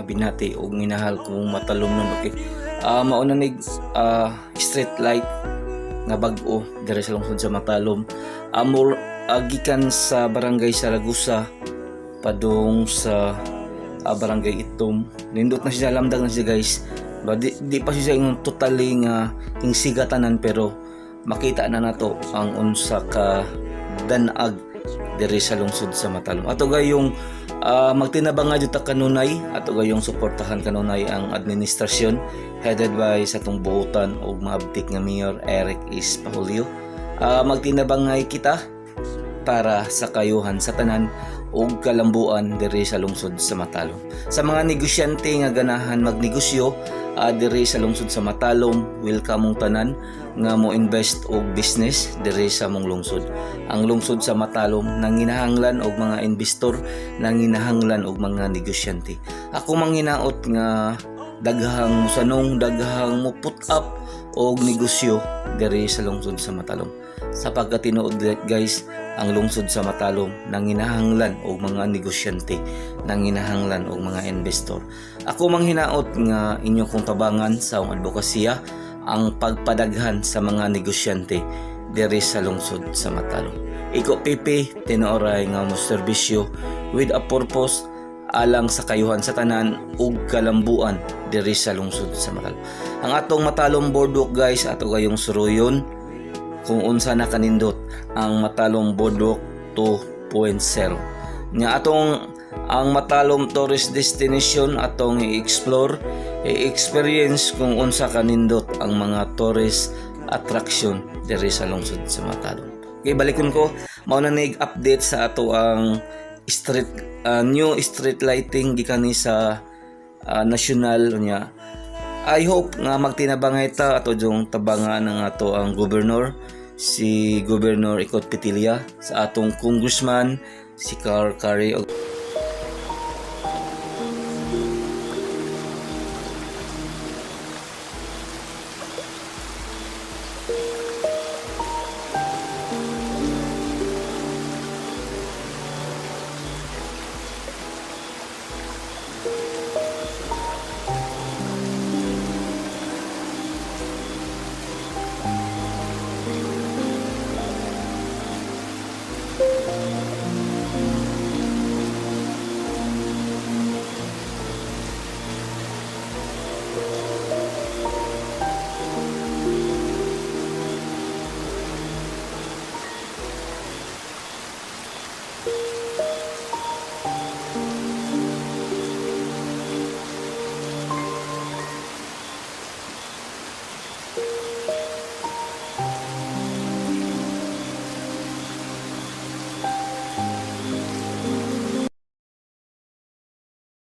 binati ug minahal kong Matalomnon. Okay. Mao na nig street light nga bag-o diri sa lungsod sa Matalom. Amor gikan sa Barangay Saragusa padung sa Barangay Itom. Nindot na siya, lamdag na siya, guys. Ba, di pa siya yung totally nga yung tanan, pero makita na nato ang unsa ka danag diri sa lungsod sa Matalom. Ato gayong magtinabanga jud ta kanunay, ato gayong suportahan kanunay ang administrasyon headed by sa atong buotan og maabtik nga Mayor Eric S. Pahulyo. Magtinabangay kita para sa kayuhan sa tanan ug kalambuan diri sa lungsod sa Matalom. Sa mga negosyante nga ganahan magnegosyo diri sa lungsod sa Matalom, welcome mong tanan nga mo invest og business diri sa mong lungsod. Ang lungsod sa Matalom nanginahanglan og mga investor, nanginahanglan og mga negosyante. Ako manghinaot nga daghang musanong, daghang mo put up og negosyo diri sa lungsod sa Matalom. Sa pagkatinuod, guys, ang lungsod sa Matalom nanginahanglan og mga negosyante, nanginahanglan og mga investor. Ako manghinaot nga inyo kong tabangan sa akong advokasya ang pagpadaghan sa mga negosyante diri sa lungsod sa Matalom. Iko PP tinuoray nga mo serbisyo with a purpose alang sa kayuhan sa tanan ug kalambuan diri sa lungsod sa Matalom. Ang atong Matalom Boardwalk, guys, ato gayong suruyon kung unsa na kanindot ang Matalom Boardwalk 2.0. Nya atong ang Matalom Tourist Destination, atong i-explore, i-experience kung unsa kanindot ang mga tourist attraction diri sa lungsod sa Matalom. Okay, balikon ko. Mao na nig update sa ato ang street new street lighting gikan ni sa national niya. I hope nga magtinabangay ta, ato jung tabangan ng ato ang governor, si Governor Ikot Petilla, sa atong congressman si Carl Curry.